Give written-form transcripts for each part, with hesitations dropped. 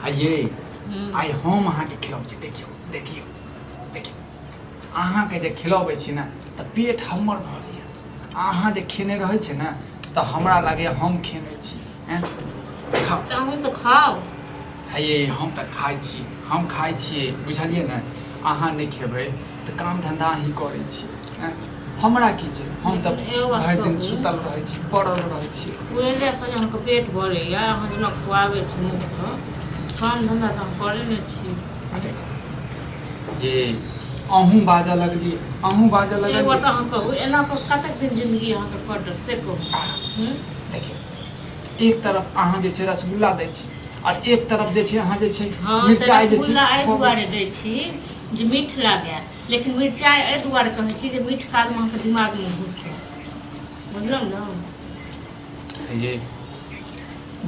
आ ये आइ हम अहाँके खिलाबै छी। देखियौ देखियौ देखियौ, अहाँके जे खिलाबै छी ने तऽ पेट हमर भरैया। अहाँ जे खेने रहै छै ने तऽ हमरा लागैया हम खेने छी। हैं, खाउ। तऽ अहूँ तऽ खाउ। हे ये, हम तऽ खाइ छी, हम खाइ छियै, बुझलियै ने? अहाँ नहि खेबै तऽ काम धन्धा अहीं करै छी। आँय, हमरा की छै, हम तऽ लेकिन एगो बात भरि दिन कहू। सुतल रहै छी, पड़ल रहै छी। उएह से अहाँके पेट भरैया, अहाँ जेना खुआबै छी मुँहसँ। काम धन्धा तऽ हम करै नहि छी। आ देखो जे अहूँ बाजऽ लगलियै, अहूँ बाजऽ एगो लगलियै। तऽ अहाँ कहू, एना कऽ कतेक दिन जिन्दगी अहाँके कटत से कहू। हूँ? देखियौ, एक तरफ अहाँ जे छै रसगुल्ला दै छी आओर एक तरफ जे छै अहाँ जे छै हँ, तऽ मिरचाइ जे छै रसगुल्ला एहि खुअबै दुआरे छी। दै छी जे मीठ लागए, लेकिन मिरचाइ एहि दुआरे कहै छी जे मीठ कालमे अहाँके दिमागमे घुसए, बुझलहुँ ने? ये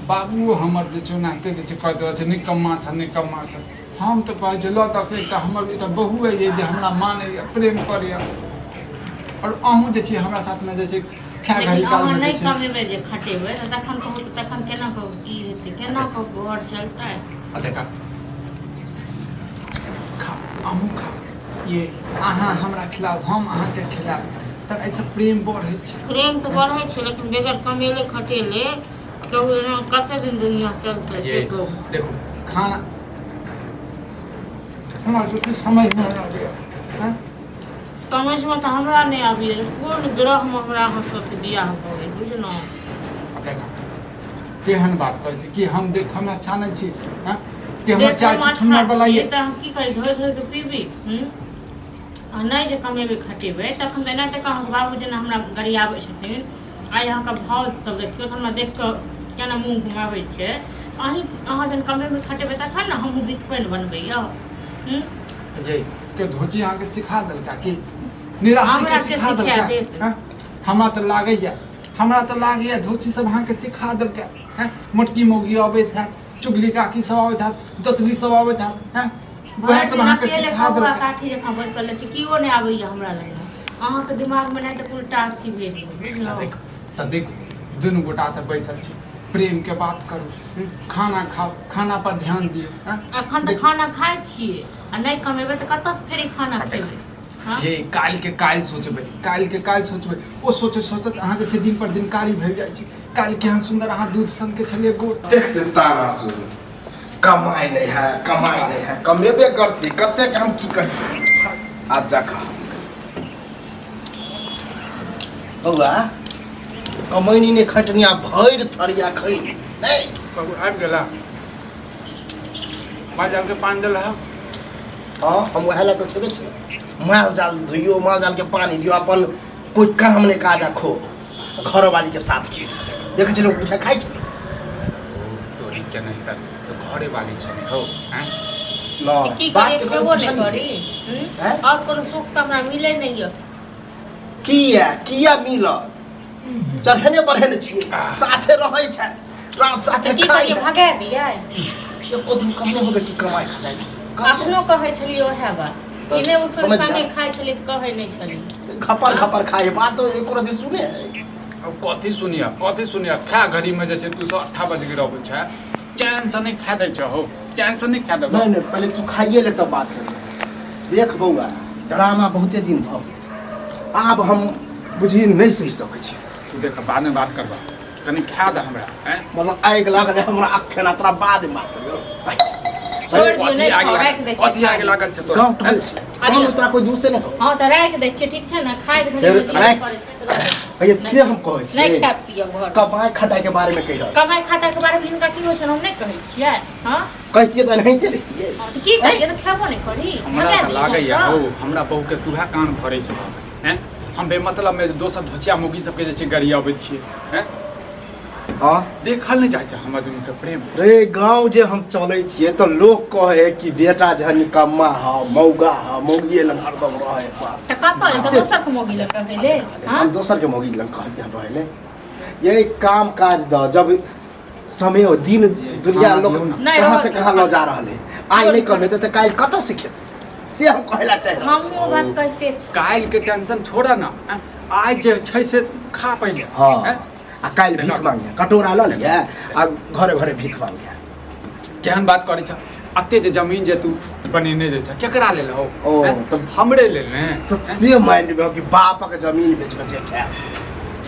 बाबुओ हमर जे छै ओनाहिते जे छै कहैत रहै छै, निकम्मा छ, निकम्मा छ। हम तऽ कहै छै लऽ दऽ के एकटा हमर एकटा बहु अइ जे हमरा मानैए, प्रेम करैए, आओर अहूँ जे छै हमरा साथमे जे छै खाय लेकिन घड़ी अहाँ कालमे जे नहि छै। कमेबै जे खटेबै तऽ तखन कहू तऽ तखन केना कऽ की हेतै, केना कऽ घर चलतै? आ देखा, खा, अहूँ खा। ये अहाँ हमरा खिलाउ, हम अहाँके खिलायब, तऽ एहिसँ प्रेम बढ़ै छै। प्रेम तऽ बढ़ै छै, लेकिन बगैर कमेले खटेले कहू एना कते दिन दुनिया चलतै से ये कहू। देखू, खाना हमरा सबके समझ नहि आबैया। हँ? समझमे तऽ हमरा नहि आबैया जे कोन ग्रहमे हमरा अहाँ सबके बियाह भऽ गेल, बुझलहुँ? आ देखा, केहन बात करै छी कि हम देख हम अच्छा नहि छी? हँ, कि हमर देखैमे चाय अच्छा छुछुन्नर वाला छियै ये तऽ हम की करी, धोइ धोइ कऽ पीबी? हूँ? आ नहि जे कमेबै खटेबै तखन तऽ एनाहिते अहाँके बाबू जेना हमरा गरियाबै छथिन। आइ अहाँके भाउज सब देखियौ तऽ हमरा देख कऽ केना मुँह घुमाबै छै। अहीं अहाँ जहन कमेबै खटेबै तखन ने हमहूँ बितपनि बनबैया। हूँ? ये के धोची अहाँके सिखा देलका कि निराशी हमरा के के सिखा सिखा देलका? देत? हँ? हमरा तऽ लागैया, हमरा तऽ लागैया धोची सब अहाँके सिखा देलका। हँ, मोटकी मौगी अबैत हैत, चुगली काकी सब अबैत हैत, दतली सब अबैत हैत। हँ, वएह भरि सब दिन अहाँके अकेले सिखा कौआ देलका। काठी जकाँ बैसल रहै छी, केओ नहि आबैया हमरा लग। अहाँके दिमागमे नहि तऽ उल्टा अथी भेल यऽ, तऽ बुझलहुँ? देखू, तऽ देखू, दुनू गोटा तऽ बैसल छी, प्रेम के बात करू, खाना खाउ, खाना पर ध्यान दियौ। हँ? एखन तऽ देखू, खाना खाइ छियै, आ नहि कमेबै तऽ कतऽसँ फेर ई खाना खेबै? हँ? ये काल्हि के काल्हि सोचबै, काल्हि के काल्हि सोचबै। ओ सोचैत सोचैत अहाँ जे छै दिन पर दिन कारी भेल जाइ छी। काल्हि केहन सुन्दर अहाँ दूध सनके छलियै गोर। देख से ताना सुन, कमाइ नहीं है, कमाइ नहीं है, कमेबे करती कतेक, हम की कही। आब जा खा बौआ, कमैनी ने खटनिया भरि थरिया खै नहीं। बाबू आबि गेला, माल जाल के पानि देल हँ? हाँ, हम वएह लए तऽ छेबे छी। माल जाल धोइयो, माल जाल के पानी दियो, अपन कोई काम नहीं काज, आ खो घरवाली के साथ खेल देखै छै लोक पूछा खाइ छै। तोरी के नहीं तऽ घरे वाली छै ने हौ। आँय? नहि, की बात करियै, के खेबो नहि पूछलियै। करी? हूँ? हैं? आओर कोनो सुख तऽ हमरा मिलै नहि यऽ। किया किया मिलत? चढ़ेने बढ़ेने छियै, साथे रहै छै, रात साथे तऽ की खाइ करियै, है। भगा दियै? एको दिन कमे होबे कि कमाइ खटाइ अखनो कहै छलियै ओएह बात। तऽ ई नहि उसको समझ संगे जा। खाइ छलियै तऽ कहै नहि छलियै। खपर खपर खाइ, बात तो एको रति सुने है। अब कथी सुनिया, कथी सुनिया? खा घड़ी में जे छै तू सब अट्ठा बज गिरबै छै, चैन से नहीं खा दै छै हौ, चैन से नहीं खा देबो। नहीं नहीं, पहले तू खाइए ले तब बात करी। देख बौआ, ड्रामा बहुते दिन भऽ गेल, आब हम बुझी नहीं सहि सकै छी। तू देख, बाद में बात करबा, कनी खा दे हमरा। हैं? मतलब आगि लागल है हमरा अखन, आ तोरा बाद में बात करियौ। छोड़ि दियौ, कथी नहि आगि खाउ, लागल राखि दै छियै। कथी आगि लागल छै तोरा? गाँव टहल छी तहन तोरा कोई दूसरे नहीं हँ, तऽ राखि दै छियै, ठीक छै ने? खाइ घड़ी फेर मे जे राखि- करै छै तऽ राखि। भैया से हम कहै नहि छी खायब पियब घर। कमाइ खटाइ के बारे में कहि रहल। कमाइ खाटाइ के बारे मे हिनका की होइ छनि, हम नहि कहै छियै? हँ, कहितियै तऽ एनाहिते रहितियै। हँ, तऽ की करियै, तऽ खेबो नहि करी? हमरा भगा तऽ दियै लागैया घरसँ? हौ, हमरा बहू के तूहे कान भरै छह। हैं, हम बेमतलब में दोसर धोचिया मौगी सबके जे छै गरियाबै छियै। हैं? हाँ। देखल नहि जाइ छै हमर दुनू के प्रेम। रे गांव जे हम चलै छियै तऽ लोक कहै कि बेटा जे निकम्मा ह, मौगा ह, मौगिए लग हरदम रहै बा। तऽ कतऽ जेतै दोसर के मौगी लग रहै ले? हँ? हम दोसर के मौगी लग कहलियै हम रहै ले? ये काम काज द जब समय हो, दिन दुनिया खाना लोग दियौ ना। नहि, कहाँ रहऽ से दियौ। कहाँ लऽ जा रहल है। आइ नहि कमेतै तऽ काल्हि कतऽ से खेतै, से हम कहै ला चाहि रहल छी। हमहूँ ओ बात कहिते छी। काल्हि के टेंशन छोड़ ना, आइ जे छै से खा पहिले। हाँ। हैं? आ काल्हि भीख मांगिए, कटोरा लऽ लिअ आ घरे घरे भीख मांगिए। केहन बात करै छ अते जे जमीन जे तू बनेने जे छ केकरा लेल हो ओ, हैं? हमरे लेल ने तऽ से मानि लेबै कि बापक जमीन बेच बेच के खायब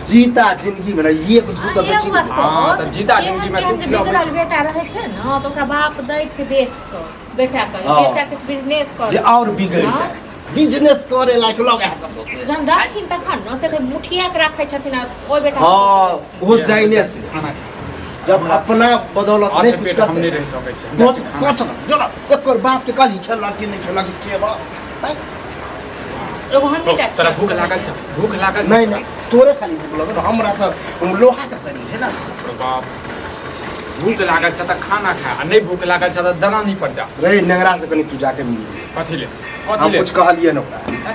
जीता जिंदगी में ना एक दू तऽ बेची एगो बात देबै। हाँ, कहू, तऽ जीता एहन जिंदगी में केहन तू जे खिलाबै बिगड़ल छै। बेटा रहै छै ने तऽ ओकरा बाप दै छै बेच कऽ बेटा के हाँ। बेटा किछु बिजनेस कर जे और बिगड़ हाँ। जाए बिजनेस करे लायक लग है कतौ से जहन रहथिन तखन ने से तऽ मुठिया के राखै छथिन आ ओहि बेटा हाँ वो जाइने से खाना खा। जब अपना बदौलत नहीं आधे कुछ पेट हम करते नहीं रह सकै छी कोच कोच जोड़ा एकर बाप के कहली खेलक कि नहीं खेलक कि के बा हैं? एगो हम बेटा तोरा भूख लागल छ भूख लागल छ नहीं नहीं तोरे खाली भूख लगल हमरा तऽ लोहा के शरीर है ना बाप रे बाप भूख लागल छ तऽ खाना खा आ नहीं भूख लागल छ तऽ दलानी पर जा रे नेंगरा से कनी तू जाके मिल ले। कथी ले हम कथी ले कुछ कहलिए न ओकरा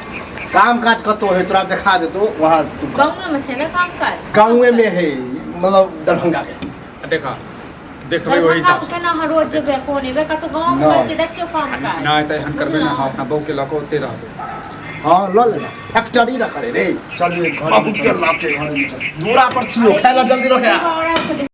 काम काज कतौ है तोरा देखा देतो वहाँ तू कर। गाँवे में छै ने काम काज गाँवे में है मतलब दरभंगा के देखा देखबै ओहि दरभंगा हिसाब मे से केना अहाँ रोज जेबै कोन एबै कतौ गाँव मे नहि। कहै छै देखियौ काम काज नहि तऽ एहन करबै ने हम अपना बहू के लऽ कऽ ओते रहबै हाँ ल लेना फैक्ट्री रखले रे चलिए घर बहुत के लाभ छै दूरा पर छियो खाय ला जल्दी रखे और